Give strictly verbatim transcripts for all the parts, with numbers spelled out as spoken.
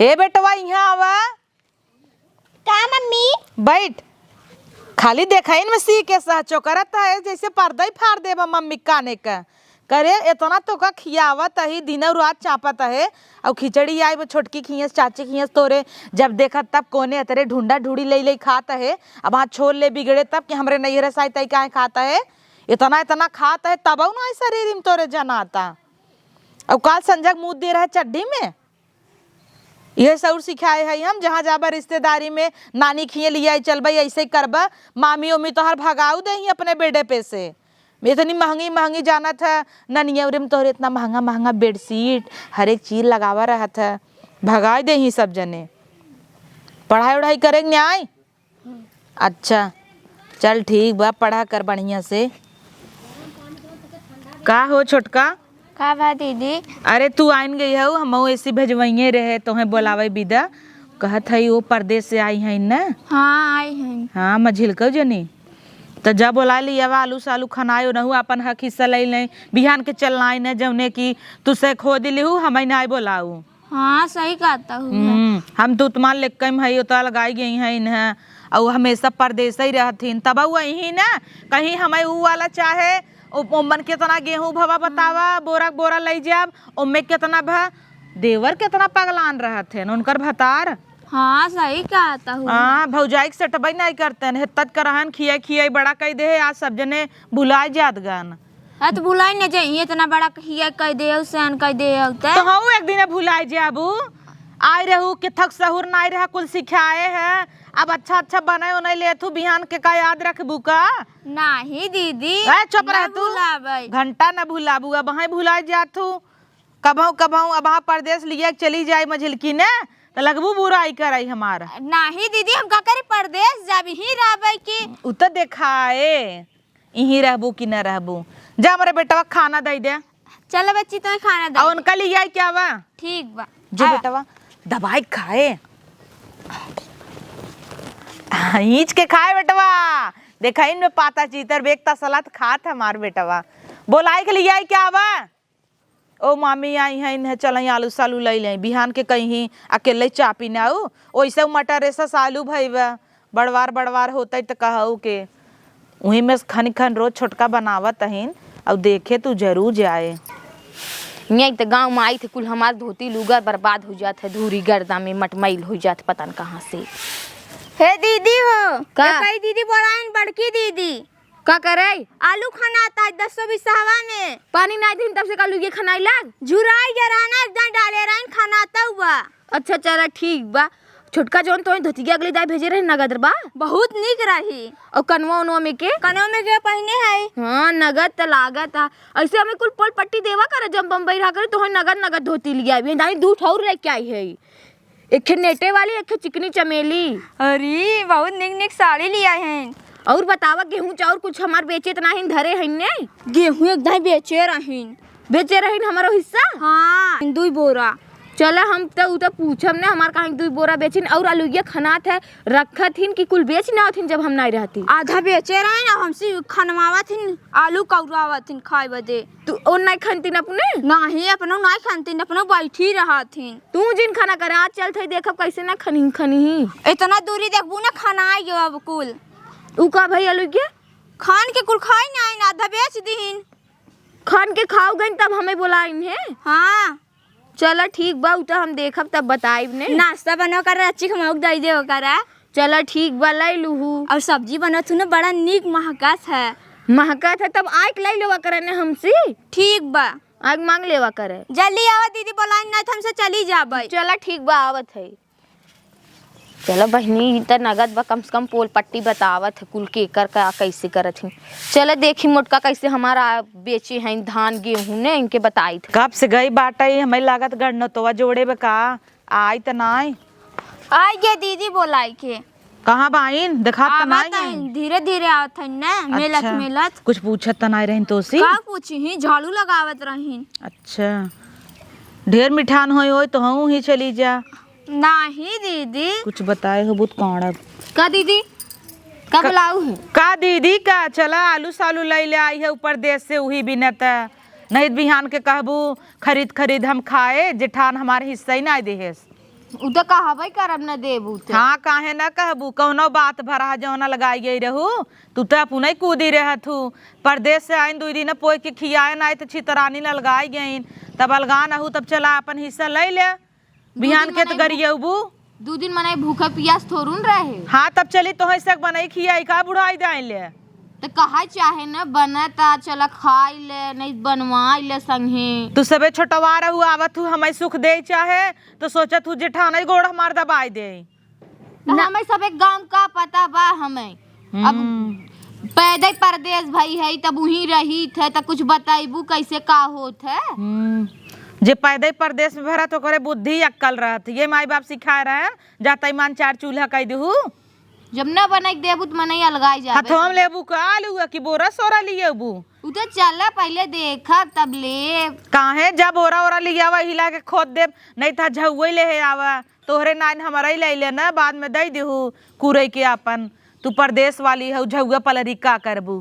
ए बेटवा, इहाँ आवा। का मम्मी? बैठ। खाली देखइन में सी के सह चोकरत है, जैसे पर्दा ही फाड़ देबा मम्मी काने का। करे, एतना तोका खियावत ही, दिनौ रात चापत है, अउ खिचड़ी आई वो छोटकी खियस, चाची खियस तोरे, जब देखत तब कोने अतरे ढूंढा ढूंढी लई लई खात है। अब हाँ छोल ले बिगड़े तब कि हमरे नैहरे साई तई काहे खात है, एतना एतना खात है, तबौ ना शरीर में तोरे जनाता। अउ काल संझक मुँह दे रहे चड्ढी में। इहे सउर सिखाए हई हम, जहाँ जाबा रिश्तेदारी में, नानी खिए लियाई चलबा, ऐसे ही करबा, मामी ओमी तोहर भगाऊ देही अपने बेडे पे से। इतनी महँगी महँगी जानत है, ननियौरे में तोहरे इतना महँगा महँगा बेडशीट, हर एक चीज लगावा रहत है, भगाई देही सब जने। पढ़ाई वढ़ाई करे के नाई? अच्छा, चल ठीक बा, पढ़ा कर बढ़िया से। का हो छोटका? का बा दीदी? अरे तू आइन गई हऊ, हमहू ऐसी भेजवइये रहे, तोहे बोलावे बिदा। कहत हई वो परदेस से आई हईन न? हाँ, आई हईन। हाँ, मझिलकौ जनी। त जा बोलाइ लियावा, आलू सालू खनाए, ओनहू आपन हक हिस्सा लइ लें। बिहान के चलना आई न, जौने की तू से खोदि लिहू, हमइ नाई बोलाऊ। हाँ, सही कहत हऊ। हम्म, हम तो तुम्हार लेक्कई में हई, ओतरा लगाई गई हैं इन्हें। अउ हमेशा परदेसै रहथिन, तब उ अइहीं ना, कहीं हमें ऊ वाला चाहे, ओ-, ओमन केतना गेहूं भवा बतावा, बोरा बोरा लई जाब, ओमे केतना भा, देवर केतना पगलान रहथिन, उनकर भतार। हाँ, सही कहत हऊ। हाँ, भौजाई के सेटबई नाई करतेन, हेत्तत करहन, खियाई खियाई बड़ा कई देहे, आज सब जने भुलाए जात गन। हाँ, तो भुलाई न जाई, इतना बड़ा हिया कह दे, सयान कह दे, ते। तो हऊ एक दिन भुलाई जाबू। आए रहू, किथक सहूर नाई रहा, कुल सिखाए है। अब अच्छा अच्छा बनाए उनाए लेथू, बिहान के का याद रखबू का? नाही दीदी, ए, चुप ना रह तू। भुलाबै। घंटा न भुलाबू, अब हाँ भुलाई जाथू। कबहू कबहू अब हाँ परदेस लिया के चली जाए मझिलकी ने, तो लगबू बुराई कराई हमार। नाही दीदी, हम का करी, परदेस जब ही रहबै की। उ तो देखाए। इहीं रहबू कि न रहबू? जा हमरे बेटवा खाना दइ दे। चलो बच्ची, तुम्हें खाना दे और दे। उनका लिए आई क्या बा? ठीक बा। जो आ। बेटवा, दबाई खाए। हाँ, ईंच के खाए बेटवा। देखा इनमें पाता चीतर बेकता सलाद खात हमार बेटवा। बोलाई के लिए आई क्या बा? ओ मामी आई हैं, इन्हें चलई आलू सालू लई लें, बिहान के कहीं अकेले चापी ना उ, ओइसे उ मटर रेसस आलू भई बा, बड़वार बड़वार होतई त कहऊ के। उही में से खन खन रोज छोटका बनावत अहिन, अउ देखे तू जरूर जाए। यहीं त गाँव में आई थे, कुल हमार धोती लुगा बर्बाद हो जात है, धूरी गर्दा में मटमैल हो जात, पता न कहाँ से। हे दीदी हो, का? ये कई दीदी बोलाइन, बड़की दीदी। का करे? आलू खनाता है दसो बीसहवा में। पानी नाई दिन तब से का लुगे खनाई लाग? झुराई गया रहना, एक दाई डाले रहन, खनाता हुआ। अच्छा चला ठीक बा। छोटका जौन तोहे धोतिया अगली दाई भेजे रहे नगद बा? बहुत निक रही। और कनवा उनवा में के? कनवा में के पहिने है? हाँ नगद त लागत आ। ऐसे हमें कुल पोल पट्टी देवा करे जब बम्बई रहा करे तोहे नगद नगद धोती लिया। दाई दू ठौर लेके आई है। एक ठे नेटे वाली, एक ठे चिकनी चमेली। अरे, बहुत निक निक साड़ी लिया हैं। और बतावा, गेहूं चाउर कुछ हमार बेचे त नाहिन, धरे हइन ने? गेहूं एक दाई बेचे रहिन। बेचे रहिन हमारो हिस्सा? हाँ, दुई बोरा। चला, हम त उ त पूछब ने, हमार कहाँ दुई बोरा बेचिन। और आलूया खनात है, रखत हिन कि कुल बेच ना होथिन जब हम नाई रहती? आधा बेचे रहिन, अब हमसे खनवावत हिन, आलू कौरावत हिन खाए बदे। तू ओ नाई खनतीन अपने? नाही, अपनो नाई खनतीन, अपनो बैठी रहत हिन। तू जिन खाना करे, आज चलत हई, देखब कैसे ना खनी, खनी ही। इतना दूरी देखबू ना, खनाई गयो अब कुल। उ का भई अलुगिया? खान के कुल खाई नाई ना, आधा बेच दीन। खान के खाओ गइन तब हमें बोलाइन है? हाँ। चला ठीक बा, उ त हम देखब तब बताइब ने। नाश्ता बनवा कर, अच्छी खमौक दई दे ओकरा। चला ठीक बा, लई लूहू। और सब्जी बनत हूँ ना, बड़ा नीक महकत है। महकत है तब आइक लई लेवा करे ने हमसे। ठीक बा। आइक मांग लेवा करे। जल्दी आवा दीदी, बोलाइन ना त हमसे चली जाबै। चला ठीक बा, आवत है। चला बहिनी, ई त नगद बा, कम से कम पोल पट्टी बतावत है कुल केकर का कैसे करत ही। चला देखी मोटका कैसे हमारा बेचे हैं धान गेहूं ने, इनके बताई थे। कब से गई बाटे, हमें लागत गणनतवा जोड़े बा का, आई त नाई। आई गे दीदी बोलाई के। कहाँ बाइन? देखात त आवत नाई हईन, हैं। धीरे धीरे आवत हईन ना, मेलत अच्छा, मेलत। कुछ पूछत त नाई रहिन तोसी? का पूछी ही, झाड़ू लगावत रहिन। अच्छा, ढेर मिठान होई होई तो हूँ ही चली जा। नाही दीदी। कुछ बताए हो बहुत कांड़ब। का दीदी? का का बुलाऊ है? का दीदी का? चला आलू सालू लई ले आई है ऊपर देश से, उही बिनत। नहीं त बिहान के कहबू खरीद खरीद हम खाए, जेठान हमार हिस्सा ही नाई देहेस। उ त कहबे करब न देबू त। हाँ, काहे न कहबू? कौनो बात भरा जौन अलगाई गई रहू, तू त अपने कूदी रहत हू। परदेस से आइन दुइ दिन पोइ के खियाए नाई त छितरानी अलगाई गइन। तब अलगा न हू, तब चला अपन हिस्सा लइ ले। बिहान के त गरियबू। दू दिन मनई भूखे पियास थोड़ू न रहे। हाँ, तब चली तोहे से बनई खियाई का बुढ़ाई दाई ले। त कहा चाहे न बनता, चला खाई ले, नहीं बनवाई ले संगे। तू सबे छोटवा रहू, आवत हू, हमई सुख दे चाहे, तो सोचत हू जेठानई गोड़ हमार दबाई दे। त ना। हमई सब एक गाँव का पता बा हमई। अब हम्म। पैदे परदेस भई है, तब उहीं रहित है, त कुछ बताइबू कैसे का होत है? हम्म। जे पैदे परदेस में भरत ओकरे बुद्धि अक्कल रहत, ये माई बाप सिखाए रहे, जाता ईमान चार चूल्हा कई देहू। जब न बनाई के देबू त मनई अलगाई जाबे। हथवा में लेबू का आलू कि बोरा सोरा लियबू? उ त चला पहिले देखब तब लेब। काहे जा बोरा ओरा लियावा हिला के खोद देब, नहीं त झउए ले आवा। तोहरे नाइन हमरा ही ले ले न, बाद में दई देहू कुरई के आपन। तू परदेस वाली हऊ, झउआ पलरी का करबू?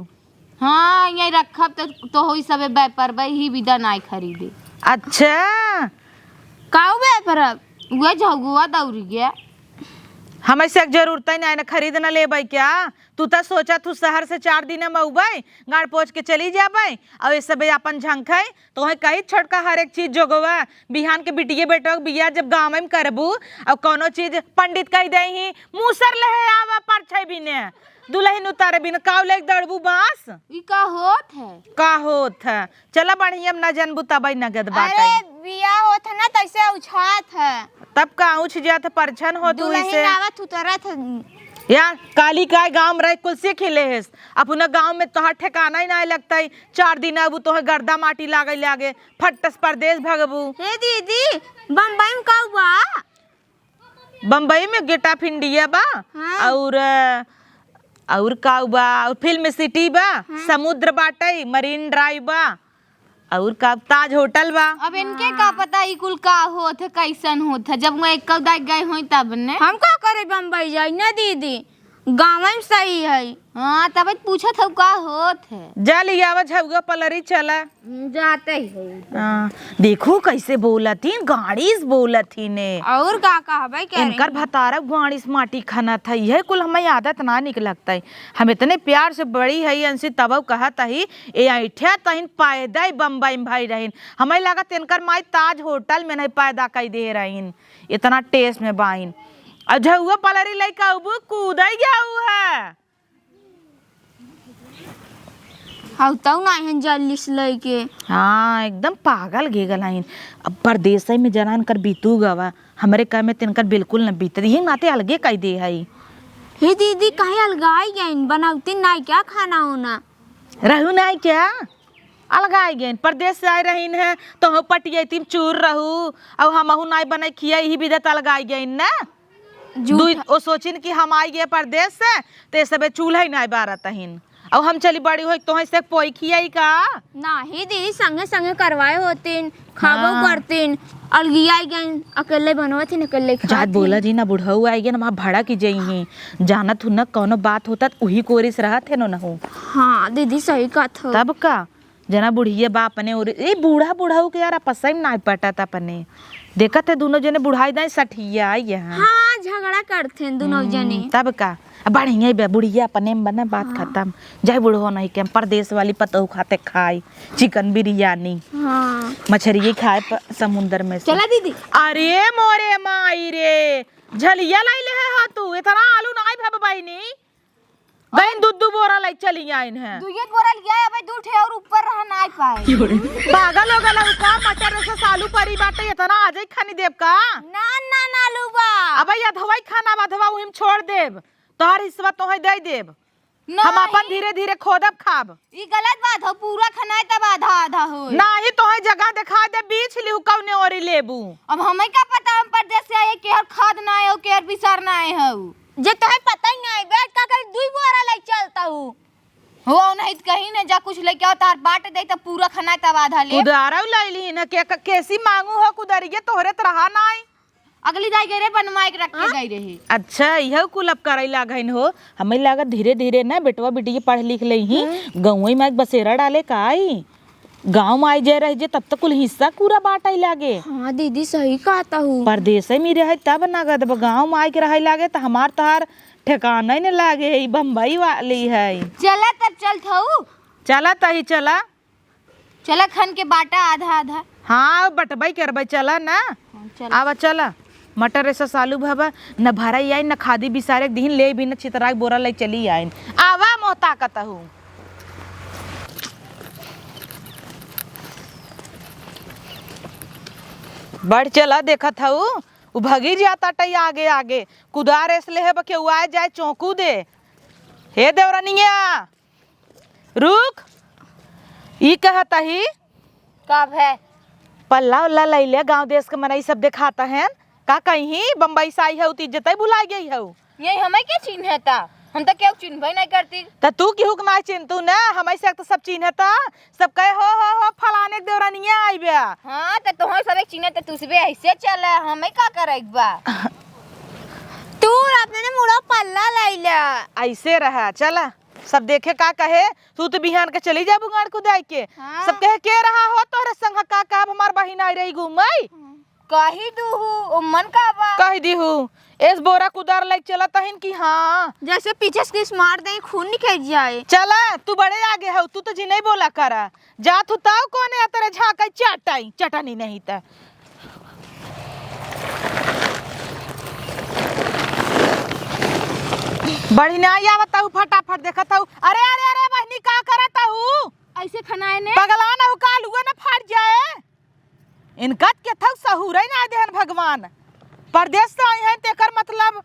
हाँ, यहीं रखब त, तो होई सबे व्यापार बा, ही विदा नाई खरीदे। अच्छा। काऊ व्यापार? उहे झउआ दौरी गया। हम ऐसे एक जरूरत ही नहीं न खरीद न लेबै क्या? तू त सोचा तू शहर से चार दिन में अउबै, गाड़ पोछ के चली जाबै, और ये सबे अपन झंखै, तोहे कही छोटका हर एक चीज जोगवा, बिहान के बिटिये बेटवा के बियाह जब गाँव में करबू, और कौनो चीज पंडित कह दे ही, मूसर लेहे आवा परछै बिने, दुलहिन उतारे बिने, काव लेके दौड़बू बाँस? ई का होत है? का होत है? चला बढ़िया में ना जनबू तबई नगद बाटै। अरे बियाह होत है ना तैसे उछात है। तब का उछ जात है, परछन होत दुलहिन इसे। आवत उतरत है। या काली काय गाँव में रह कुल सीख ले हेस। अपना गाँव में तोहार ठिकाना ही ना लगता है। चार दिन अब तोहे गर्दा माटी लागे लागे, फट्टस परदेस भगबू। हे दीदी, बम्बई में का हुआ? बम्बई में गेट ऑफ इंडिया बा, हाँ। और, और का बा? और फिल्म सिटी बा, हाँ। समुद्र बाटै, मरीन ड्राइव बा, और का ताज होटल बा। अब इनके का हाँ। पता ई कुल का होत है, कैसन होत है, जब वो एक दाई गए होई तब ने। हम का करे बम्बई जाई ना दीदी, गाँव में सही है। हाँ, तब पूछत हऊ का होत है। जा लियावा झउआ पलरी चला। हम्म, जाते ही है। हाँ, देखू कैसे बोलत हीन, गाड़ीस बोलत हीन ने। और का कहबै, कह रही इनकर हैं। भतारा गाड़ीस माटी खनत है, यह कुल हमें आदत ना निक लगता है। हम इतने प्यार से बड़ी है इनसे तब कहत ही, ए ऐठा तहिन पैदा ही बम्बई में भाई रहीन। हमें लागत इनकर माई ताज होटल में नहीं पैदा कई दे रहीन, इतना टेस्ट में बाइन। और झउआ पलरी लइका उबू कूदै गया उ है। हाउ तऊ ना हन जल्दी से लइके। हाँ, एकदम पागल गेगल हइन। अब परदेसै में जनान कर बीतू गवा, हमरे कह में तिनकर बिल्कुल न बीतत। यही नाते अलगे कह दे हई। हे दीदी, कहीं अलगाई गइन, बनौती नाई क्या खाना होना? रहू नाई क्या? अलगाई गइन। परदेस से आए रहीन है, तोहू पटियैती में चूर रहू, अउ हमहू नाई बनाई खिया, यही बिदत अलगाई गइन ना। झूठ। दुई, ओ सोचिन कि हम आई गए परदेस से, ते सबे चूल्हा ही नाई बारत हइन। अउ हम चली बड़ी होई, तोहे से पोई खियाई का? नाही दीदी, संगे संगे करवाए होतिन, खाबो हाँ। करतिन, अलगियाई गइन, अकेले बनवत हिन, अकेले जात खात बोला हिन। जी ना, बुढ़ऊ आई गए ना, वहाँ भड़क जइहीं। जानत हू ना, कौनो बात होता त उही कोरिस रहत है नो नहू। हाँ दीदी, सही कहत हो। तब का? जना बुढ़िया बा अपने ओर, ए बूढ़ा बुढ़ऊ के यार आपस में नाई पटत अपने। देखत है दुनो जने बुढ़ाई दाई सठिया आई है। हाँ, झगड़ा करथेन दुनो हम्म, जने। तब का? अब बढ़िया बे बुढ़िया अपने में बने बात हाँ। खत्म। जाए बुढ़वा नहीं के हम परदेस वाली पतोहू खाते खाई चिकन बिरयानी। हाँ। मछरिये खाए प-, समुंदर में से। चला दीदी। अरे मोरे माई रे, झलिया लाई ले है तू, इतना आलू नाई भब बहिनी। बहन, दू दू बोरा लई चली आइन है। दुइये बोरा लिया है, अबे दू ठे और ऊपर रहा, ना पाए। पागल हो गला का? मटर से सालू परी बाटे, इतना आजे खानी देब का? ना, ना, ना लूबा। अबे अधवाई खाना, अधवा उहिम छोड़ देब। तोहर हिस्सा तोहे दे देब। नहीं। हम अपन धीरे धीरे खोदब खाब। ई गलत बात हो, पूरा खनाए तब आधा आधा होए। नाही, तोहे जगह दिखा दे, बीछ लिहू कौने ओरी लेबू। अब हमें का पता, हम परदेस से आए, केहर खाद ना आए हो, केहर बिसार ना आए हो। जे तोहे पता ही नहीं, बैठ का कर दुई बोरा लई चलता हूँ। हो, नहीं त कहीं न जा, कुछ लेके आओ, तार बाट दे, तब पूरा खनाए तब आधा ले। कुदारौ लई ली न, के, केसी मांगू हो, कुदरिये तोहरे त रहा नाई। अगली दाई गई रहे, बनवाए के रख के हाँ? गई रही। अच्छा, इहो कुल अब करई लागइन हो। हमें लागत धीरे धीरे ना बेटवा बिटिया पढ़ लिख लेही, हम्म। गौवई में एक बसेरा डाले का आई। गाँव में आई जाए रह जे, तब तक कुल हिस्सा कूरा बाँटइ लागे। हाँ दीदी, सही कहत हऊ। परदेसइ में रहे तब नगद, अब गाँव में आइके रहइ लागे, त हमार तोहार ठेकानइ न लागे, ई बम्बई वाली हइ। चला तब चलत हऊ। चला तही चला। चला खन के बाँटा आधा आधा। हाँ, बँटबइ करबइ, चला न। हाँ, चला। आवा चला। मटर एसस आलू भवा, न भरइ आइन, न खादी बिसारे के दिहिन, लेइ बिना छितराइ बोरा लइ चली आइन। आवा मोह ताकत हऊ। बढ़ चला, देखत हऊ, उ भगी जात अटइ आगे आगे। कुदार एस लेहे बा, केहू आए जाए चौंकू दे। हे देवरनिया, रुक, ई कहत ही। का भे? पल्ला उल्ला लइले, गाँव देस के मनई सब देखात हैं। का कहीं बम्बई से आई हऊ त इज्जतइ भुलाइ गई हऊ। यही हमइ के चिन्हता? हम त केहू चिन्हबइ नाहीं करती। त तू केहू के नाहीं चिन्हतू न, हमइ से त सब चिन्हता। सब कहे, "हो, हो, हो, फलाने के देवरनिया आई बा।" हाँ, त तोहइ सबइ चिन्हता, तू सबइ अइसे चला, हमइ का करइ के बा? तू अपने मुड़वा पल्ला लइला। अइसे रहा, चला। सब देखे का कहे, तू त बिहान के चली जाबू गाड़ कुदाइ के। हाँ। सब कहे, "के रहा हो तोहरे संग?" का कहब, हमार बहिन आई रही घूमइ। कहि दूहू, ओमन का बा? कहि दीहू, एस बोरा कुदार लइके चलत हइन कि हाँ। जइसे पीछे से किस मार दे, खून निकल जाए। चला, तू बड़े आगे हऊ, तू त जिनइ बोला करा। जात हू तउ कौने अतरे झाँकइ चाटइ, चटनी नहीं त। बढ़ी नाहीं आवत हऊ, फटाफट देखत हऊ। अरे, अरे, अरे, बहिनी, का करत हऊ? अइसे खनाए ने। पगला न हऊ, कालुआ न फाट जाए। इनका केथऊ सहूरइ नाहीं देहन भगवान। परदेस से आई हैं, तेकर मतलब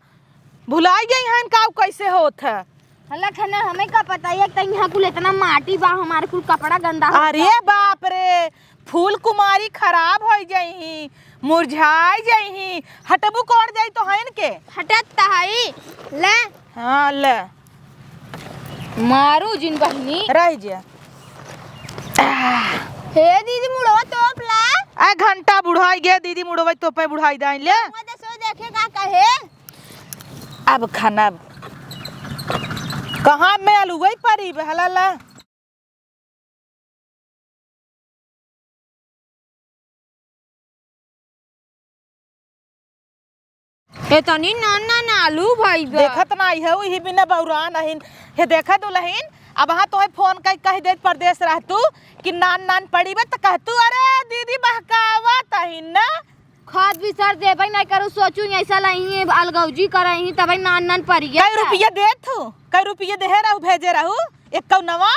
भुलाइ गई हैं, का कइसे होत है। हल्ला खाना, हमइ का पता, एक त इहाँ कुल एतना माटी बा, हमार कुल कपड़ा गंदा हो अरे गया। बाप रे, फूल कुमारी खराब होइ जइहीं, मुरझाइ जइहीं, हटबू कोड़ जाई तोहइन के। हटत त हई, ले। हाँ, ले। मारू जिन बहिनी। रहि जा। हे दीदी, मुड़वा तोप ला। आ घंटा बुढ़ाइ गे दीदी, मुड़वा तोपे बुढ़ाइ दाइन ले। मत सो देखे का कहे। अब खाना कहाँ में आलू वही परी बहला ला। एतनी नान नान आलू भई बा। देखत नाहीं हऊ, इही बिना बौरान अहिन। हे देखा दुलहिन, अबहाँ तोहे फोन कइ कहि देत परदेस रहतू कि नान नान पड़ी बा त कहतू, "अरे दीदी बहकावत अहिन ना।" खाद बिसार देबइ नाहीं करू, सोचू अइसा लइहीं, अलगौजी करइहीं, तबइ नान नान पड़ी गया। कइ रुपया देत हू? कइ रुपया देहे रहू, भेजे रहू? एक्कउ नवा?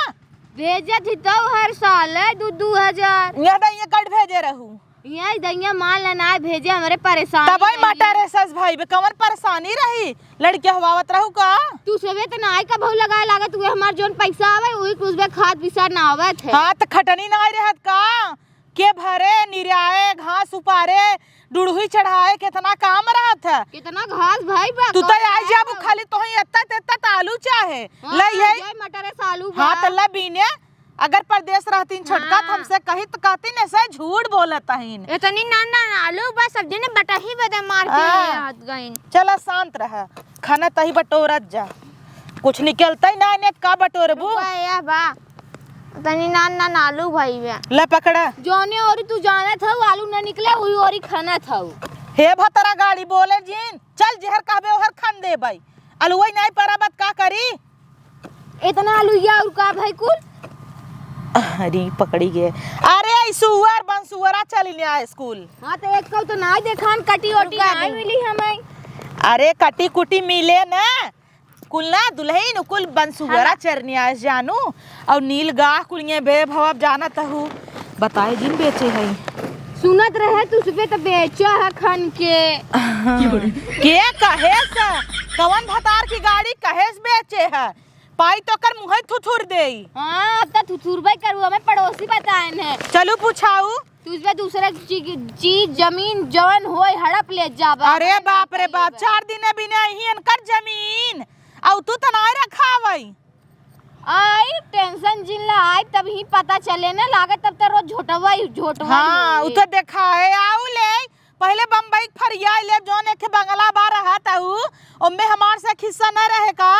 भेजत ही तउ हर साल है दू, दू हजार। यह दइया कट भेजे रहू। यही दइया मान ला नाहीं भेजे, हमरे परेशानी तबइ रही। मटर है सस भाई बे, कवन परेशानी रही? लड़के हवावत रहू का? तू सबे त नाहीं कबहू लगाए लागत, उहे हमार जौन पैसा आवइ, उही कुछ बे खाद बिसार ना आवत है। हाँ, त खटनी नाहीं रहत का? के भरे, निराए, घास उपारे, डुड़ुही चढ़ाए, केतना काम रहत है। केतना घास भाई बा, तू तो कौन आई है जाबू बाबू? खाली तोहई एत्ता तेत्ता त आलू चाहे। हाँ, लई है। जय मटर है, सालू हाँ, बा। त ला बीने, अगर परदेस रहतीन छोटका, त हाँ। हमसे कही त कहतीन, ऐसे झूठ बोलत हईन। एतनी नान नान आलू बा, सब जने बटही बदे मार के हाँ। हाथ गईन। चला शांत रह, खाना तही बटोरत जा, कुछ निकलतइ ना, ने का बटोरबू? रुका, यह बा। तनी नान नान आलू भई बा। ले पकड़ा। जौने ओरी तू जानत हऊ आलू न निकले, उही ओरी खनत हऊ। हे भतरा गाड़ी बोले जिन, चल जेहर कहबे ओहर खन देबइ। अलुवइ नाहीं परा बा त का करी? एतना अलुइया अउर का भई कुल? अरे पकड़ी गे। अरे ई सुअर बन सुअरा चली ने आ स्कूल। हाँ त एक्कउ त नाहीं देखान, कटी ओटी रुका नाहीं दे। मिली हमइ। अरे कटी कुटी मिले ना। कुल ना दुलहिन, कुल बनसुअरा हाँ। चरनिया आइस जानू, अउर नील गाह कुल ये बे भवा जानत हू, बताए जिन बेचे हई। सुनत रहे तू सबे त बेचा है खन के। के कहेस? कवन भतार की गाड़ी कहेस बेचे है? पाई तो कर मुँहे थुथुर देई। हाँ, अब त थुथुरबे करू, हमें पड़ोसी बताएन है। चलू पूछाऊ। तू इसमें दूसरे की चीज, जमीन जवन होय हड़प ले जाबा। अरे बाप रे बाप, चार दिन बिना ही इनकर जमीन, अउ तू त नाय रखावई। आई tension जिन ला आई, तब ही पता चले ना, लागत तब त रोज झोटवाई, झोटवाई हाँ, होए। उ त देखाए, आउ ले, पहिले बम्बई के फरिया ले, जौन एक बंगला बा रहत हऊ, ओम्मे हमार से हिस्सा न रहे का?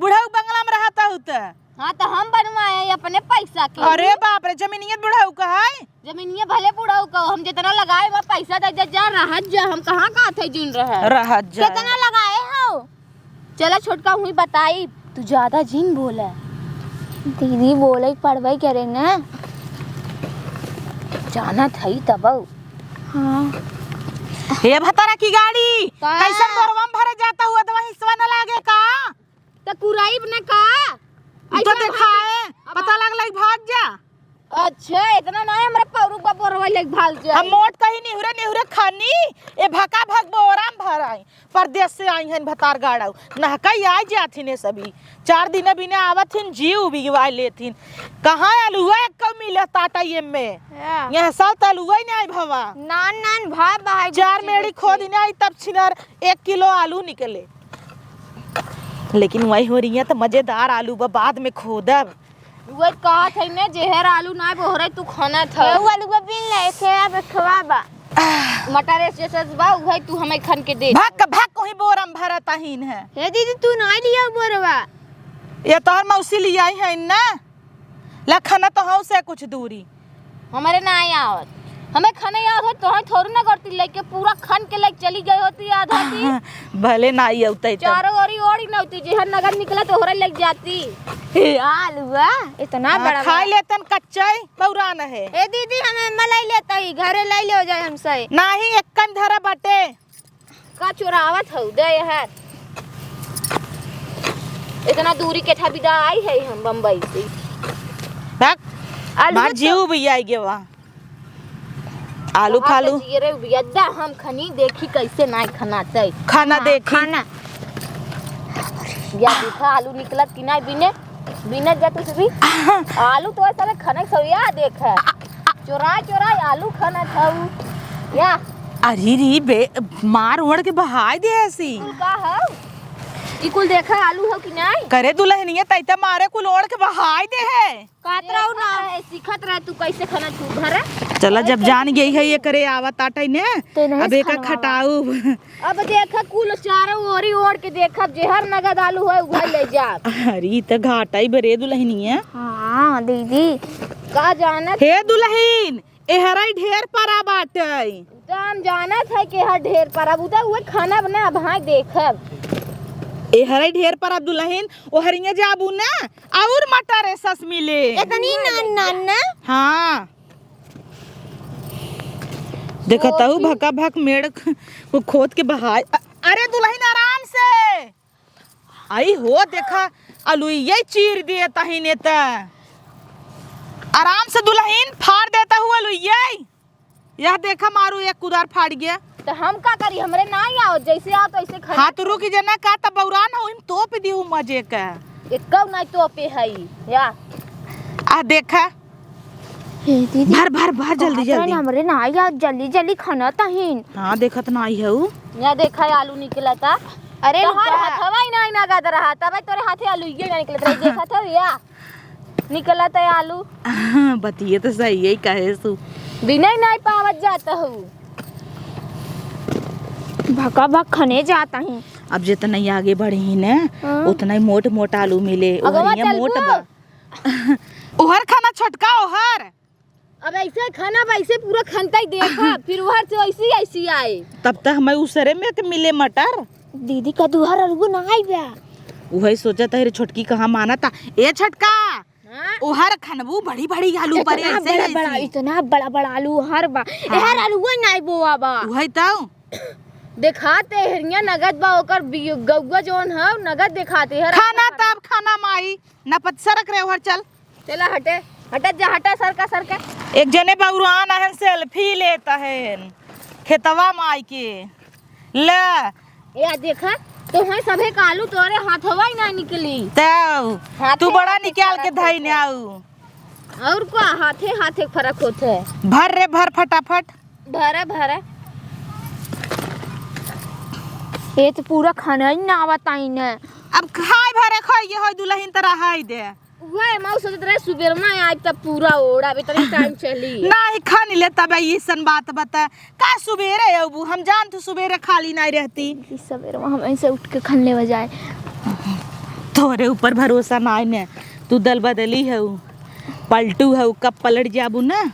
बुढ़ऊ बंगला में रहत हऊ त। हाँ, तो हम बनवाए हैं अपने पैसा के। अरे बाप रे, जमीनिया बुढ़ऊ का है? जमीनिया भले बुढ़ऊ का, हम जितना लगाए बा पैसा दे दे, जा रहत जा, हम कहाँ का थे जिन रहे। रहत जा। कितना लगाए हो? चला छोटका हुई बताई, तू ज्यादा जिन बोला। दीदी बोले पड़बे करे ना। जानत हई तबऊ। हाँ। हे भतारा की गाड़ी, का? कैसन बोरवा में भरे जाता हुआ, तो हिस्सा न लागे का? त कुराइब न का? तू तो ऐसा देखाए, भाग, अब पता लगल भाग जा। अच्छा, इतना ना है हमरा पौरुख बा बोरवा लेके भाग जाए। हम मोट कहीं निहुरे निहुरे खानी, ए भका भक बोरा में भराई। परदेस से आई हन भतार गाड़ाऊ, नहकाई आई जाथिन ए सभी। चार दिन बिना आवत हिन, जीव बिगवाई लेथिन। कहाँ अलुआ एक कौ मिलत आटा ये में? या। यह साल त अलुआ ही नहीं भवा। नान नान भा भाई चार गुच्ची मेड़ी गुच्ची। खोद ही नहीं, तब छिनर एक किलो आलू निकले। लेकिन वही हो रही है तो मजेदार आलू बा, बाद में खोदब। उहे कहत है ने, जेहर आलू ना बोहरे तू खनत ह। एहू आलू बा बीन ले, एके अब खवा बा। मटर एस एस बा, उहे तू हमें खन के दे। भक, भक, वही बोरम भरत अहीन है। हे दीदी, तू ना लिया बोरवा। ये तोहर मौसी लियाई है ना? ला खना तो हौ से कुछ दूरी। हमरे ना आवत। हमें खने आवत होत, तोहे थोड़ी ना करती, लेके पूरा खन के लेके चली गई होती आधा दी। भले ना आई औते तो। चारों ओरी ओरी ना होती, जेहर नगद निकला तो ओहरे लेके जाती। हे आलुआ, इतना हाँ, बड़ा खाई बड़ा। लेतन कच्चा ही, बौरा न है। ए दीदी, हमें मलाई लेता ही, घरे लाई ले हो जाए हमसे। नाही, एक कन धरा बाटे। का चोरावत हऊ, दे यार। इतना दूरी के था विदा आई है हम बम्बई से। भक, आलू मार तो जीव भी आई गे वा। आलू कहाँ फालू। से जिए रे बियद्दा, हम खनी देखी कैसे नाई खना चाही। खाना हाँ, देखी। खाना। या देखा आलू निकलत कि नाई बिने, बिने जा तू सभी। आलू तो ऐसा खनक सरिया देख है। चोराई चोराई आलू खनत हऊ। या। अरे री बे, मार ओढ़ के बहाई दे ऐसी। कुल का हऊ? ई कुल देखा आलू हऊ कि नाई? करे दुल्हनिया तैता मारे कुल ओढ़ के बहाई दे है। कात रहू ना। देखत रहे, सीखत रहे तू कैसे खाना तू घरे। चला, जब जान गई है ये करे आवत आटे ने, ते नहीं अब एका खाना वाला। खटाऊ। अब देखा कुल चारों ओरी ओढ़ के देखब, जेहर नगद आलू है उहे ले जा। अरे, ई त घाटा ही बरे दुल्हनिया। हाँ, दीदी। का जानत? हे दुल्हन, एहरई ढेर परा बाटे। त हम जानत है कि हर ढेर परा, उ त उहे खाना बना, अब हाँ देखब। एहरई ढेर परा दुल्हन, ओहरिया जाबू ना, और मटर एसस मिले। इतनी नान नान ना? हाँ। देखत हऊ, भका भक मेड़ ख-, को खोद के बहाय। अ-, अरे दुल्हन आराम से। आई हो देखा, अलुइये चीर दिए तहिने त। आराम से दुल्हन फाड़ देता हूँ अलुइये। यह देखा मारू एक कुदार फाड़ गया। त हम का करी, हमरे ना ही आओ, जैसे आओ तैसे खा। हाँ, तो रुक जना का, तब बौरान हो, इन तोप दिहू मजे का। एकौ ना तोपे हई, या। आ देखा। हे दीदी। भर, भर, भर, जल्दी, कहत जल्दी। रहन हमरे ना आई, आज जल्दी, जल्दी खाना तहिन। हाँ, देखत ना आई है उ। या देखा, आलू निकलता। अरे तोहर रुका। हथवा ही ना, ना गद रहा, तबे तोरे हाथे आलू ये ना निकलत रही, देखत हो या। निकलत है आलू। हाँ, बतिये तो सही है, कहे सु। बिना ही नहीं पावत जाता हूँ। भका भक खने जाता हूँ। अब जितना ही आगे बढ़ी न, हाँ। उतना ही मोट मोट आलू मिले। अगवा ओहरिया मोट चलबो। बा। ओहर खाना छोटका ओहर। अब ऐसे खाना बा, ऐसे पूरा खनता ही देखा, फिर ओहर से ऐसी ऐसी आए। तब तक हमें उसरे में के मिले मटर। दीदी का दुहर अलगू ना आई बा। उहे सोचत है रे छोटकी कहाँ मानता। ए छोटका, हाँ? ओहर खनबू बड़ी बड़ी आलू परे इतना ऐसे बड़ा बड़ा, ऐसे। इतना बड़ा बड़ा आलू हर बा। हाँ। एहर आलू ना आई बोआ बा। उहे तो। देखाते हेरिया नगद बा ओकर बी-, गौआ जौन है नगद देखाते हर। खाना तब खाना माई, ना पत सरक रे ओहर चल। चला हटे, हटत जा, हटा, सरका, सरका। एक जने बउरान आहन, सेल्फी लेत आहन खेतवा माई के। ले। या देखा, तोहे सभे कालू तोरे हाथवा ही ना निकली। तब हाथे तू बड़ा हाथे निकाल के फरक धई होत ने है। आऊ। और का हाथे हाथे फरक होत है। भर रे, भर फटाफट। भरा, भरा। ये तो पूरा खाना ही ना आवत आई ने। अब खाए भरे खाइए होई दुल्हन त रहाई दे। उहे, मैं सोचत रहे सुबेर में आज तब पूरा ओढ़, अब इतनी टाइम चली। नाही, खानी ले तब ऐसन बात बता। का सुबेरे अबू? हम जान तू सुबेरे खाली नाही रहती। ई सवेरे में हम ऐसे उठ के खन लेवा जाए। तोरे ऊपर भरोसा नाही ने। तू दल बदली हऊ, पलटू हऊ, कब पलट जाबू ना।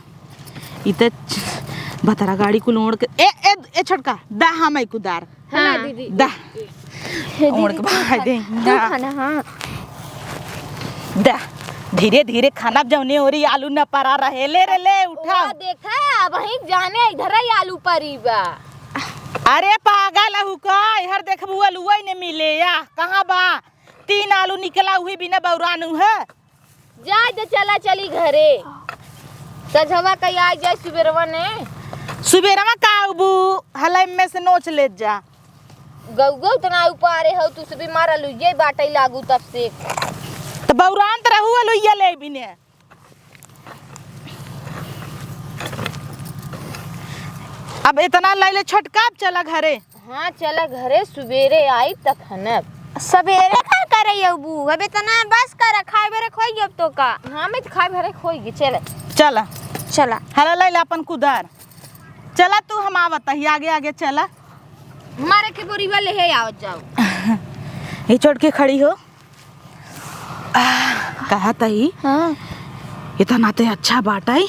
ई त छ-, भतरा गाड़ी कुल ओढ़ के, ए, ए, ए छोटका, दा हम आई कुदार। हाँ, हाँ। दीदी। दा। हे दीदी, ओढ़ के तू भाई खा, दे। तू दा। खाना, हाँ। दा। धीरे धीरे खाना, जौने ओरी आलू न परा रहे। ले रे, ले, उठा। ओ, देखा, अबहीं जाने इधर ही आलू परी बा। अरे पागल हऊ का? इहर देखबू, अलुआ ही न मिले या। कहाँ बा? तीन आलू निकला, उही बिना बौरान उहे। जाए दे, चला चली घरे। सझवा कई आ जाए सुबेरवा ने। सुबेरवा का आबू, हलई में से नोच लेत जा। गउआ उतना उपारे हो, तू से बीमार अलुइये बाटई लागू तब से। त बौरान त रहू अलुइया ले बिने। अब इतना लैले छोटका, अब चला घरे। हाँ, चला घरे, सुबेरे आई तखन। सबेरे का करे अबू? अब इतना बस कर, खाए बेरे खोई अब तो का। हाँ, मैं तो खाए बेरे खोई, चल। चला। चला। हला लैला अपन कुदार। चला तू, हम आवत ही, आगे आगे चला। हमारे के बोरी वाले है, आवत जाओ। ये छोड़ के खड़ी हो। आह, कहत ही, हाँ। इतना ते अच्छा बाटई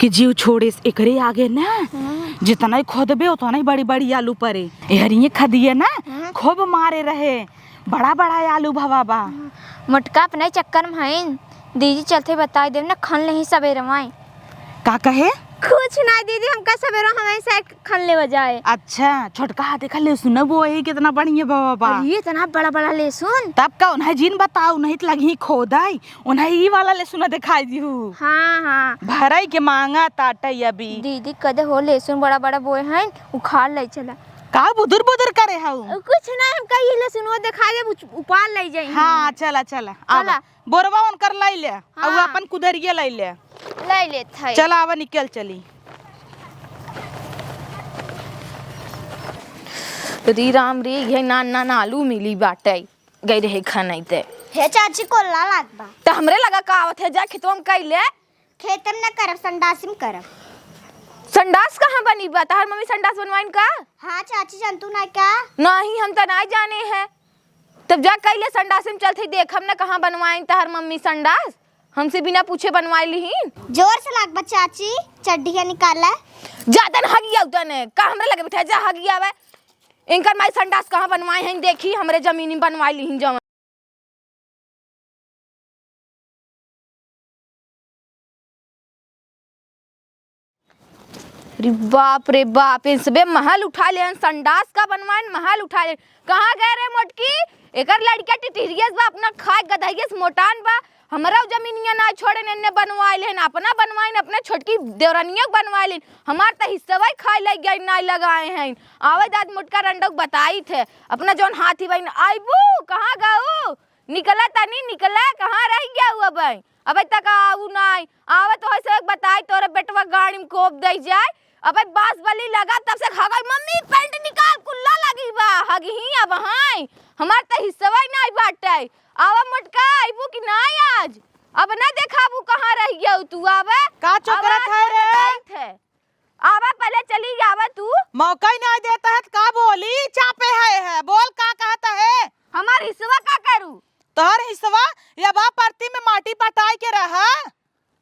कि जीव छोड़े से एकरे आगे ना, हाँ। जितना ही खोदबे, उतना ही बड़ी बड़ी आलू परे। एहरिये खदिये ना, हाँ। खूब मारे रहे, बड़ा बड़ा आलू भवा बा। हाँ। मोटका अपने चक्कर में हईन, दीदी चलते बताई देब ना, खन लेही सबेरवाई। का कहे? कुछ ना दीदी, हमका सबेरवा हमारे से खन लेवा जाए। अच्छा, छोटका, देखा लहसुन बोए, कितना बढ़िया बाबा बा। अरे, इतना बड़ा बड़ा लहसुन। तब का, उन्हें जिन बताओ, नहीं तो लगी खोदाई, उन्हें ई वाला लहसुन दिखाई दिहू। हाँ, हाँ। भराई के मांगा ताटई अभी। दीदी, कदे हो लहसुन बड़ा बड़ा बोए हैं, उखाड़ ले चला। का बुदुर बुदुर करे हऊ? कुछ ना, हम कही लहसुन वो दिखा दे, उच-, उपाड़ ले जाई। हाँ, चला, चला, आवा। चला। बोरवा उनकर लई ले, हाँ। अउ अपन कुदरिया लई ले। लई लेत है। चला, आवा, निकल चली। री राम री, ये नान नान आलू मिली बाटई, गई रहे खनई ते। हे चाची, कोल्ला लाग बा। त हमरे लगा का आवत है, जा खेतवा में कई ले। खेते में न करब, संडासी में करब। संडास कहाँ बनी बा? तहार मम्मी संडास बनवाइन का? हाँ चाची, जानतू ना का? नहीं, हम त ना जाने हैं। तब जा कइले संडास में चलत हई, देखब न कहाँ बनवाइन तहार मम्मी संडास। हमसे बिना पूछे बनवाइ लिहिन। जोर से लाग बा चाची, चड्ढिया निकाला। जा तन हगिया उतने, का हमरा लगे बैठा, जा हगिया आवे। इनकर माई संडास कहाँ बनवाए हैं, देखी हमरे जमीनी में बनवाइ लिहिन जवन। अरे बाप रे बाप, इन सबे महल उठा लेन, संडास का बनवाइन, महल उठा लेन। कहाँ गए रे मोटकी? एकर लड़किया टिटहिरियस बा, अपना खाए गदहियस मोटान बा। हमरा जमीनिया ना छोड़ेन, एन्ने बनवाए लेन, अपना बनवाइन, अपने छोटकी देवरनिया के बनवाए लेन। हमार त हिस्सवा ही खाए लग गए, ना लगाए हैं। आवे दाद मोटका रंडक बताई थे, अपना जौन हाथी बहिन, आइबू, कहाँ गऊ? निकला तनी, निकला, कहाँ रह गया हू अबे? अबे तक आऊ नाई। आवे तो ऐसे एक बताई, तोरे बेटवा गाड़ी में कोप दे जाए। अबे बास बली लगा, तब से खा गई, "मम्मी, पैंट निकाल, कुल्ला लगी बा।" हगही अब हाय, हमार त हिस्सवा ही नाई बाटे। आवा मोटका, आइबू कि नाई आज? अब ना देखाबू कहाँ रह गया तू, आवे। का चोकरा आवाज खाए रे? बताई थे। आवा, पहले चली आवा तू। मौका ही नाई देता है, त का बोली? चापे है, है। बोल, का कहता है? हमार हिस्सवा का करू? तोहर हिस्सवा या बा परती में माटी पटाई के रहा।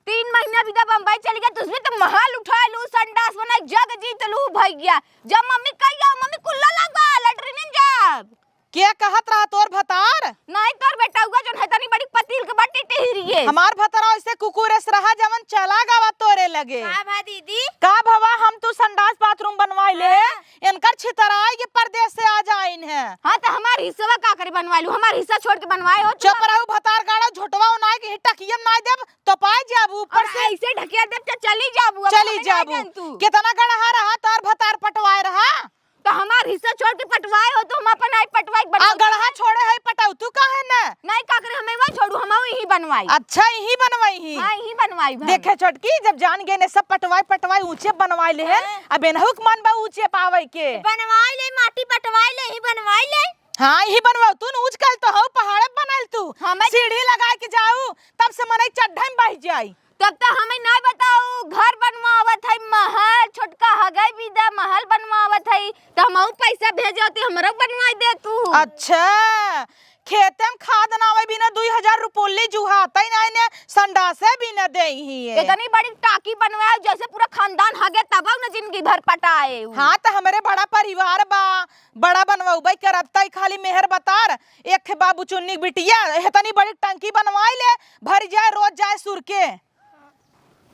तीन महीना भी तो बम्बई चली गया, तुझने तो महल उठा लू, संडास बनाई, जग जीत लू भैया। जब मम्मी कही आओ, मम्मी कुल्ला लगा, लैट्रिन में जाब। के कहत रहा तोर भतार? नहीं, तोर बेटउआ जोन है तनी बड़ी पतील के बा टिटहिरिये। हमार भतार ऐसे कुकुर एस रहा जवन चला गवा तोरे लगे। का भा दीदी? का भवा हम तू संडास बाथरूम बनवाई ले? हाँ। इनकर छितराई के परदेस से आ जाइन है। हाँ, त हमार हिस्सवा का करे बनवाइ लू? हमार हिस्सा छोड़ के बनवाए हो तू? चुप रहू भतार गाड़ा, झोटवा ओनाई के ही टकियम नाई देब, तो पाए जाबू ऊपर और से। ऐसे ढकेल देब त चली जाबू, अब चली हमें नाई जाबू। जान तू। कितना गड़हा रहा तोर भतार पटवाए रहा? त हमार हिस्सा छोड़ के पटवाए हो, त हम अपन आई पटवाई के आ बनवाई। गड़हा छोड़े है पटाऊ, तू काहे न? नहीं का करे, हमें वही छोड़ू, हम यही बनवाई। अच्छा, यही बनवाई ही। हाँ, यही बनवाई भाई। देखे छोटकी, जब जान गए ने सब पटवाई पटवाई ऊंचे बनवाई ले हैं, हाँ। अब एनहू के मन बा ऊंचे पावे के। बनवाई ले, माटी पटवाई ले, ही बनवाई ले। हाँ, यही बनवाओ तू न, ऊंच कल तो हो पहाड़े बनल तू। हाँ, मैं सीढ़ी लगाए के जाऊ, तब से मनई चड्ढा में बह जाई। तब त हमें नहीं बताऊ, घर बनवावत है, महल, छोटका हगई बिदा महल बनवावत है, त हमहू पैसा भेजो, त हमरो बनवाई दे तू। अच्छा, खेते में खाद ना आवे, बिना दुई हजार रुपल्ली जुहातै नाहीं ने, संडासे बिना देइहीं। इतनी बड़ी टाकी बनवाए, जैसे पूरा खानदान हगे तब न जिंदगी भर पटाए। हाँ, त हमरे बड़ा परिवार बा, बड़ा बनवउबै करब, तै खाली मेहर बतार, एक ठे बाबू चुन्नी बिटिया, इतनी बड़ी टंकी बनवाइ ले, भरि जाए, रोज जाए सुरके।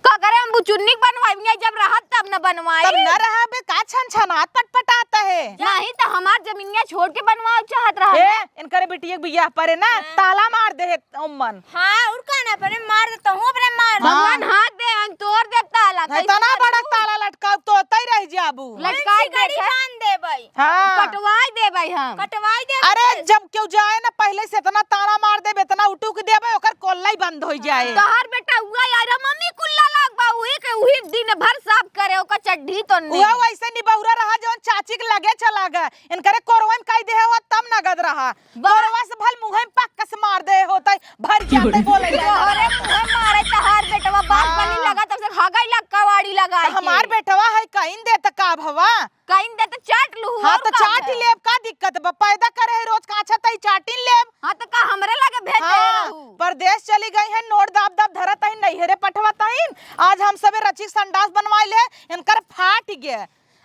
का करे, हम बुचुन्नी के बनवाई, जब रहत तब न बनवाई। तब न रहबे, का छनछनात पटपटात है? नहीं त हमार जमीनिया छोड़ के बनवाओ चाहत रहा ए, ना। इनकरे बिटिया के बियाह परे ना, हाँ। ताला मार दे है ओमन। हाँ, और का ना परे, मार दे, तहूँ अपने मार दे। भगवान हाथ दे, हम तोड़ दे ताला, है कैसे तना करू? बड़ा ताला लटकाउ, तोतै रह जाबू। लटकाई उनसे दे गड़ी है। बांध देबै। हाँ। कटवाई देबै हम। कटवाई देबै अरे, बस। जब केहू जाए ना, पहिले से इतना ताना मार देबे, इतना उटुक देबे, ओकर कोल्ला ही बंद होइ जाए। तोहार बेटा हुआ यार, मम्मी कुल्ला लाग बा, उही के उही दिन भर साफ करे, ओकर चड्ढी तो नहीं। उहे वैसे निबहुरा रहा, जौन चाची के लगे चला गए। इनकरे कोरवा में कई देहे हो, तब नगद रहा। वाह। कोरवा से भल मुँहे में पक्का से मार देहे होतै, भर जातै बोले जाए। तोहरे मुँहे मारे तोहार बेटवा, बात हाँ। बनी लगा, तब से हगै लग कवाड़ी लगा तो के। हमार बेटवा है, कहीं दे त का भवा? कहीं दे त चाट लूहू, हाँ, और तो का चाट ही भवा? लेब, का दिक्कत बा? पैदा करे है रोज काछा, तई चाटिन लेब। हाँ, तो का हमरे लगे भेज दे हाँ, रहू? परदेस चली गई है, नोट दाब दाब धरत है, नैहरे पठवत है। आज हम सबे रचिक संडास बनवाए ले, इनकर फाट गे।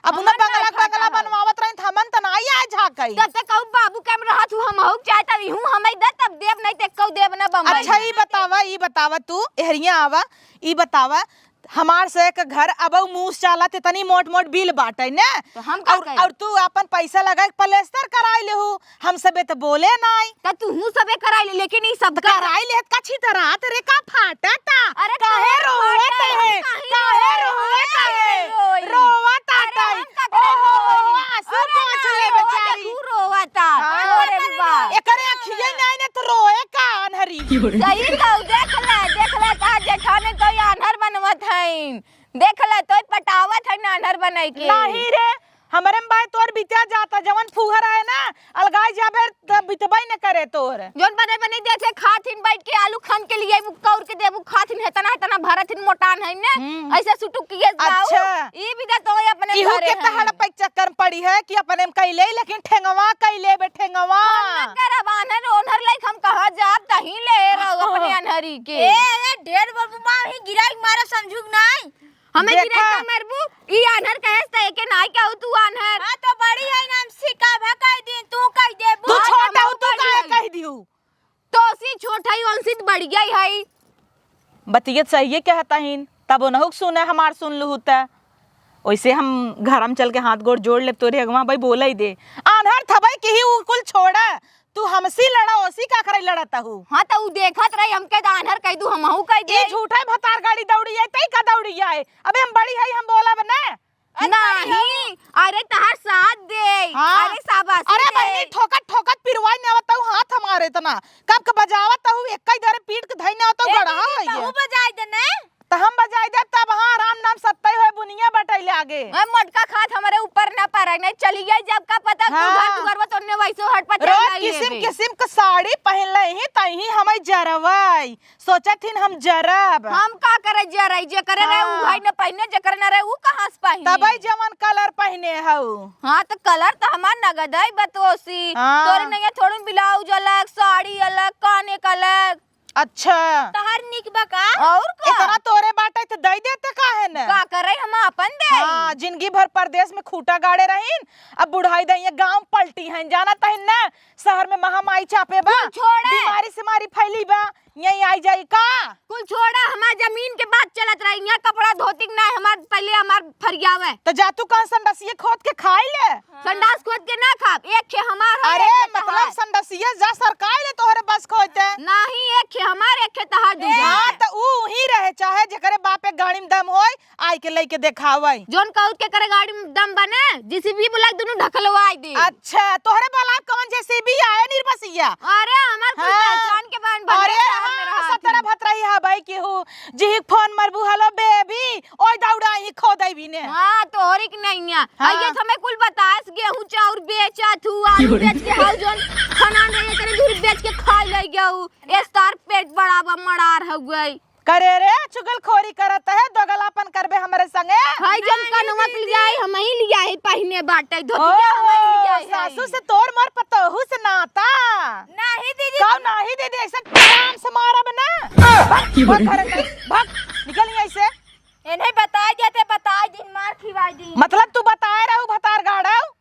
अब उन्हें हमन बंगला नहीं बंगला फाटा है। बनवावत रही, त हमन त नाई आए झाँकई। तब तक कहू बाबू के हम रहत हूँ, हम हूँ चाहे तब इहूँ हमें दे, तब देब, नहीं त कहू देब ना बम्बई अच्छा, में। ई बतावा, ई बतावा तू, एहरिया आवा, ई बतावा, हमार से एक घर अबऊ मूस चालत, इतनी मोट मोट बिल बाटै ने। तो हम का और, करी? और तू आपन पैसा लगा के पलेस्तर कराई लेहू, हम सबे तो बोले नाई। त तूहू सबे कराई ले, लेकिन ई सब तो का कराई लेहत का छितरात रे, का फाटता? अरे काहे का रोवत फाटता? है? हम काहे काहे रोवत रोवत है? है? रोई। रोवत अरे आटै। हम का करे ओहो, रोई? आंसू अरे पोंछ ना ले रोवत, बेचारी। तू रोवत आ। हाँ। अरे बा। एकरे अखिये नाई ने तो रोए का आन्हरी। सही कहू, देख ले, देख ले, कहा जेठाने कोई आन्हर बनवत हईन। देख ले, तोय पटावत है नान्हर बनाई के। नहीं रे, हमरे में भाई तोर बित्या जाता, जवन फूहर है ना, अलगाई जाबे त बितबई न करे तोर। जौन बने बने देखे खाथिन बैठ के आलू खन के लिए कौर के देबू खाथिन, हेतना हेतना भरथिन मोटान है ने, हम्म। ऐसे सुटुक के जाऊ। अच्छा। ई भी दे तो अपने इहू घरे के हैं। तहड़ पे चक्कर में पड़ी है कि अपने में कैले, लेकिन ठेंगवा कैले बे ठेंगवा। हम ना करब, आन्हर ओन्हर लाइक हम कहाँ जाब, तहीं ले रहो अपने आन्हरी के। ए, ए, ढेर बोलबू, माँ ही गिराई मारे समझू के नाई। हमें देखा। गिराई का मरबू, ई आन्हर कहेस त एके नाई कहू तू आन्हर। हाँ, तो बड़ी है ना, हम सिका भा कह दी, तू कह देबू। तू हाँ, छोटा हो, तू काहे कह दियो? तो सी छोट है, उनसे तो बढ़ गई है। बतियत सही है कहता हिन, तब उनहु के सुने हमार सुन लुहु त। ओइसे हम घर में चल के हाथ गोड़ जोड़ लेब, तोरे अगवा भाई बोले ही दे। आन्हर थबई किही उ कुल छोड़ा, तू हमसी लड़ा, ओसी का करे लड़त हू? हाँ, त उ देखत रही, हमके त आन्हर कह दू, हमहू कह दे। ई झूठे भतार गाड़ी दौड़ी है, तई का दौड़ी है? अबे हम बड़ी है, हम बोलब ना। अरे बड़ी नहीं, हो। अरे तहार साथ दे। हाँ। अरे शाबाश अरे दे। बहिनी, ठोकत ठोकत पिरवाई ने आवत हूँ, हाथ हमारे इतना। कब के बजावत हूँ, एक ही दरे पीट के धई ने आवत हूँ, ए गड़हा दीदी, है ये। तहू बजाई दे ने। त हम बजाई देब, तब हाँ, राम नाम सत्य होए, बुनिया बटैले आगे। ए, मोटका खात हमरे ऊपर ना पड़े, नहीं चली गई, जब का पता तू हाँ। घर दुआरवा तोरने वैसे हट पचाई रोज लाई किसिम लेबे। किसिम के साड़ी पहनले ही, तही हमें जरवाई। सोचत हिन हम जरब। हम का करे जरई, जेकरे रहे उ हाँ। भाई न पहिने, जेकरे न रहे उ कहाँ से पहिने? तबई जवन colour पहिने हऊ। हाँ, त colour त हमार नगदई बतोसी। हाँ। तोरे नैया थोड़ुन blouse अलग, साड़ी अलग, काने का अलग। अच्छा। तहार निक बा का? और का? इतना तोरे बाटे त दई देते काहे न? का करे, हम आपन देई। हाँ, जिंदगी भर परदेस में खूटा गाड़े रहीन, अब बुढ़ाई दइया गाँव पलटी हैं, जानत हईन न, शहर में महामाई चापे बा, कुल छोड़े। बीमारी सीमारी फैली बा, यहीं आई जाई का? कुल छोड़ा, हमार जमीन के बात चलत रही, यहाँ कपड़ा धोती के ना, हमार पहले हमार फरियावे। त जा तू कहाँ संडसिए खोद के खाई ले। संडास खोद के ना खाब, एक खे हमार है, अरे एक खे मतलब तहार। संडसिए जा सरकाई ले तोहरे बस खोदते। नहीं, एक खे हमार, एक खे तहार दू जन हाँ, के। त ऊ ही रहे, चाहे जेकरे बाप एक गाड़ी में दम होई, आई के लइके देखावई। जौन कहू के करे गाड़ी में दम बने, जेसीबी बुला के दुनू ढकलवाई दे। अच्छा, तोहरे बोला कौन जेसीबी आए निर्बसिया? अरे, हमार कुल हाँ। पहचान के बहन बने अरे, शहर में हाँ, रहत सतरा ही। भतरा ही हबई केहू। जिही फोन मरबू, "हेलो बेबी", ओई दौड़ा ही खो देबी ने। हाँ, तोहरी के नैया। हाँ। अइये तो हमें कुल बतास, गेहूं चाउर बेचत हूँ, आलू बेच के हाउ जौन खनान रही, इतने दूर बेच के खा ले गऊ। ए, तार पेट बड़ा बा, मड़ार हो गई। करे रे, चुगलखोरी करत है, दोगलापन करबे हमरे संगे। हाय, जब नहीं कनवा दीदी। लियाई, हमही लियाई पहिने बाटे, धोतिया ओ, हमही लियाई है। सासू से तोर मोर पतोहू से नाता। नहीं दे, ऐसे आराम से मारब ना। भाग, भाग घर से, भाग, निकल यहाँ से। इन्हें बताइ देते, बताइ दिन, मार खिवाइ दिन। मतलब तू बताए रहू भतार गाड़व?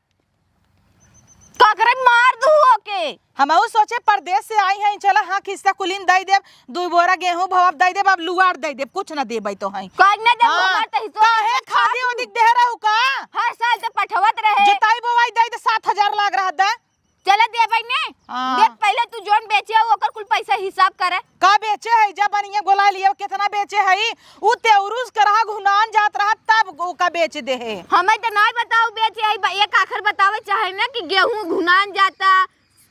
का करे, मार दू ओके। हमहू सोचे परदेस से आई हैं, चला हाँ खिस्सा कुलिन दइ देब, दुइ बोरा गेहूँ भवाब दइ देब, अब लुआर दइ देब, कुछ न देबै तोहई। काहे न देब, हाँ, हमार त हिस्सा काहे में खादी खा ओदी देहे रहू का? हर साल त पठवत रहे। जोताई बोवाई दइ दे, सात हजार लाग रहा दा। चला देबै ने। हाँ। देख पहिले तू जौन बेचे हो ओकर कुल पैसा हिसाब करे। का बेचे है? जब बनिया गोला लिया केतना बेचे है? उ तेउरुस के रहा घुनान जात रहा तब ओका बेच देहे। हमें त नाहीं बताउ बेचे है, ब-, एक आखर बतावे चाहे ना कि गेहूं घुनान जाता,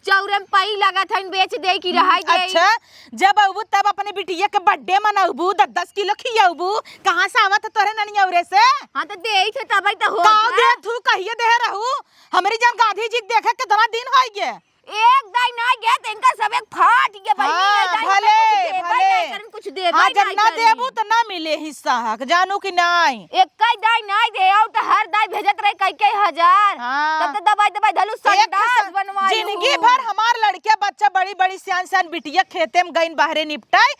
चौरे में पई लागत है, बेच देइ कि रहाई देइ। अच्छा, जब अउबू तब अपने बिटिया के birthday मनउबू, दस दस किलो खियउबू, कहाँ से आवत है तोरे ननियौरे से? हाँ त देइ थे तबई त होत काउ है। दे थू कहिए देहे रहू, हमरी जन गांधी जी के देखे केतना दिन होइ गे। एक दाई नाहीं गे, त इनका सब एक फाट गे बहिनी, हाँ, एक दाई भले, कुछ देबै भले। नाहीं करन, कुछ देबै हाँ, जब नाहीं ना करन। देबू त ना मिले हिस्सा हक, जानू कि नाहीं? एक कई दाई नाहीं दे, अउ त हर दाई भेजत रहे कई कई हजार। हाँ। तब त दबाई दबाई धलू एक संडास स-, बनवाई जिंदगी हूँ। भर हमार लड़किया बच्चा बड़ी बड़ी सियान सियान बिटिया खेते में गइन बहरे निपटाई,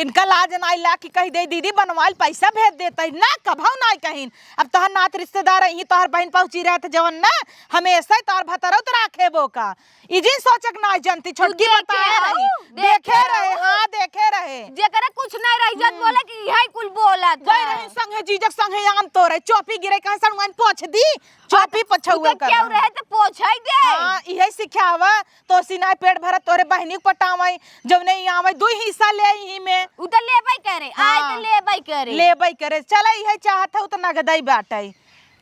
इनका लाज नाहीं ला कि कहि दे दीदी बनवाइल पैसा भेज देतइ, ना कभउ नाहीं कहिन। अब तोहर नात रिश्तेदार अइहीं, तोहर बहिन पहुँची रहत जवन ना, हमेशा ही तोहर भतरौत राखे बोका। ई जिन सोचक नाहीं जनती, छोटकी देखे बताए हऊ, रही। देखे देखे रहे, हऊ। हाँ, देखे रहे। जेकरा कुछ नाहीं रही जन हम्म। बोले कि इहै कुल बोलत गई है। रही संगे जीजक संगे आम तोरे, चोपी गिरे कहे सड़ुआइन पोछ दी, चोपी हाँ, पछुआ उ त कर केहू रहा। रहे त पोछै दे। हाँ, इहै सिखावा, तो सिनाई पेट भरत तोरे बहिनी के पटावै, जब नहीं आवै दुइ हिस्सा ले इही में। उ त लेबै करे, आए त हाँ। लेबै करे। लेबै करे, चला इहै चाहत हऊ त नगदई बाटै।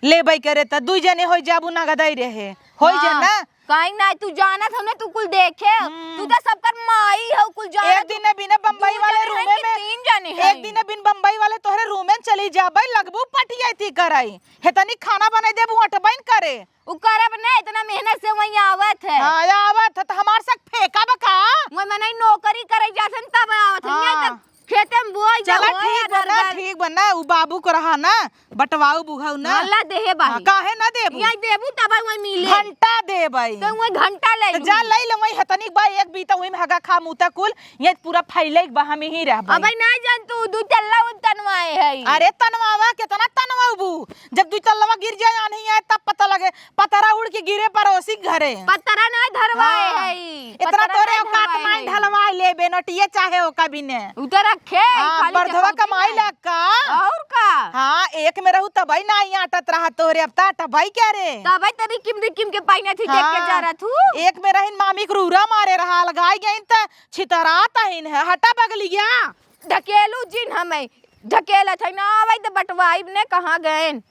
लेबै करे त दुइ जने होइ जाबू, नगदई रहे। होइ जा हाँ, ना। काहे ना, तू जानत हऊ ना, तू कुल देखे, हम्म। तू त सबकर माई हऊ, कुल जानत एक दिन हऊ। बिना बम्बई दू वाले जने रूमे हैं कि में, तीन जने एक हैं? दिन बिन बम्बई वाले तोहरे रूमे में चली जाबै, लगबू पटियैती करै। हेतनी खाना बनाइ देबू, अटबैन करे। उ करब ना, इतना मेहनत से वहीं आवत है। हाँ, आवत है, त हमार सक फेंका बा का? वहीं मनई नौकरी करै जात हन, तब आवत है, नहीं हाँ। त खेते में बोई जा, चला, होए ठीक बा ना, अदरगल। ठीक बा ना, उ बाबू को रहा ना, बटवाऊ बुघाऊ ना। हाँ, ला देहे बाही। हाँ, काहे ना देबू? यहीं देबू तब वहीं मिले। घंटा देबै। त वहीं घंटा ले त जा लूँ। लई ले, वहीं हतनी बा एक बीता, वहीं में हगा खा मूता कुल, यहीं पूरा फैले बा, हम यहीं रहबै। अबै ना जान तू, दुइ तल्ला उन तनवाए है। अरे तनवावा, केतना तनवाबू? जब दुइ तल्लवा गिर जाए, आन्ही आए, तब पता लगे। पतरा उड़ के गिरे पड़ोसी के घरे। पतरा नाहीं धरवाए हाँ। है। इतना पतरा तोरे नाहीं औकात धरवाए माई है। ढलवाए लेबे, नोटिये चाहे ओका बिने। उ त रखे, हाँ, खाली बर्धवा जखौती कमाई में। लग का? और का? हाँ, एक में रहू तबई नाहीं आटत रहा तोरे, अब त अटबई क्या रे? तबई त रिकिम रिकिम के पाइना थी देख के हाँ। जा रहा थू। एक में रहिन मामी के रूरा मारे रहा, अलगाई गइन त छितरात आइन है, हटा बगलिया। ढकेलू जिन हमें, ढकेलत है ना, आवै त बटवाइब ने कहाँ गएन।